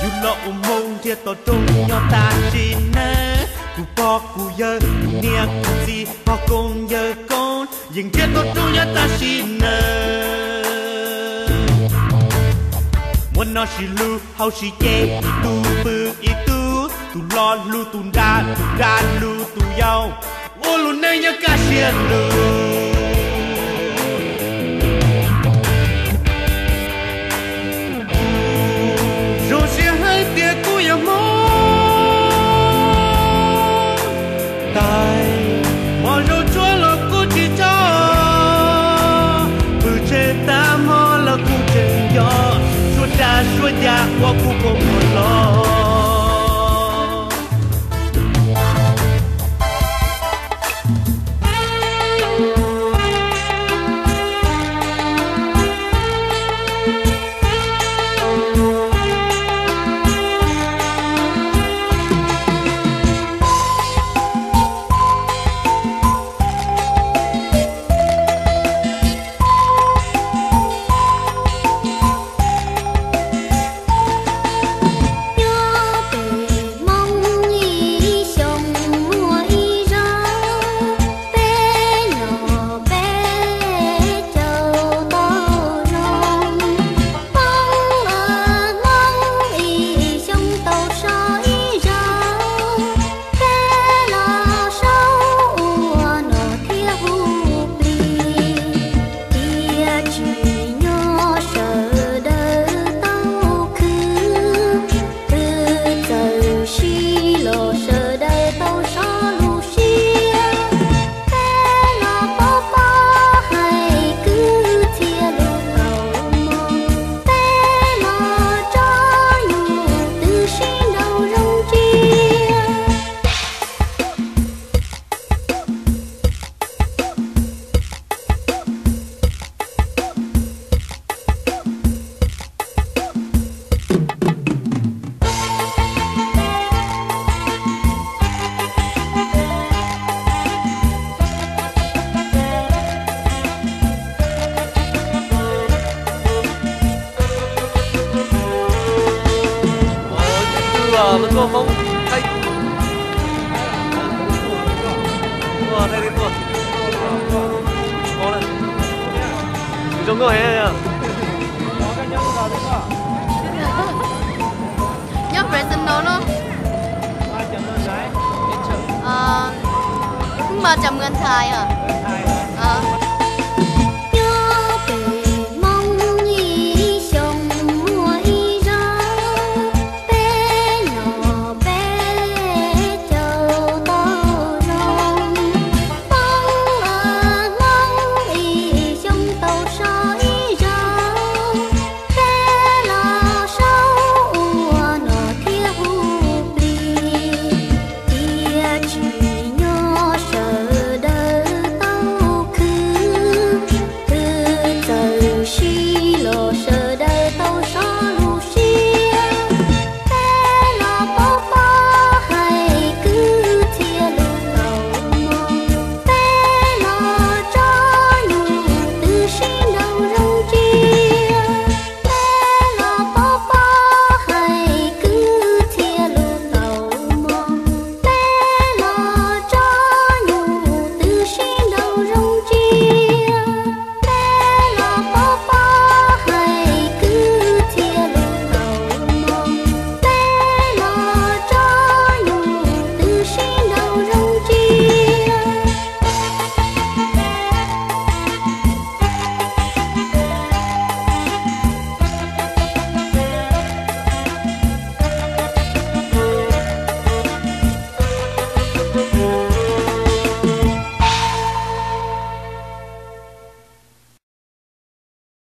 Yus los ua hmoo nrhiav tau rooj nyob tam sim neej, kuv pog kuv yawg, niam kuv txiv, pog koob yawg koob, yeej nrhiav tau rooj nyob tam sim neej. Muaj noj sib hlub haus sib ce, ib tug pw ib tug, tus hlob hlub tus nraug, tus nraug hlub tus yau, ua lub neej nyob kaj siab lug. Zoo siab hais tias kuv yog Hmoob, tais hmo zoo tsuag los kuv tsis tso, pw tsev tag hmo los kuv tseem nco, suab dab suab yam uas kuv poob muag los. Nyob pem Hmoob ib xyoo muaj ib zaug, peb los peb caug tau zoo. Hmoob, Hmoob ib xyoo tau so ib zaug, peb los saub ua nom thiab hu plig. Tiam sis nyob sawv daws tau khwv, twb txawm siv los sawv daws tau so lub siab. Peb los paub paub hais kwv txhiaj lub tau mog, peb los tso yus twb sib nraus zoo ntsia. Zoo nkauj heev. Nyob Fresno no. Mus cov mưa thầy hả?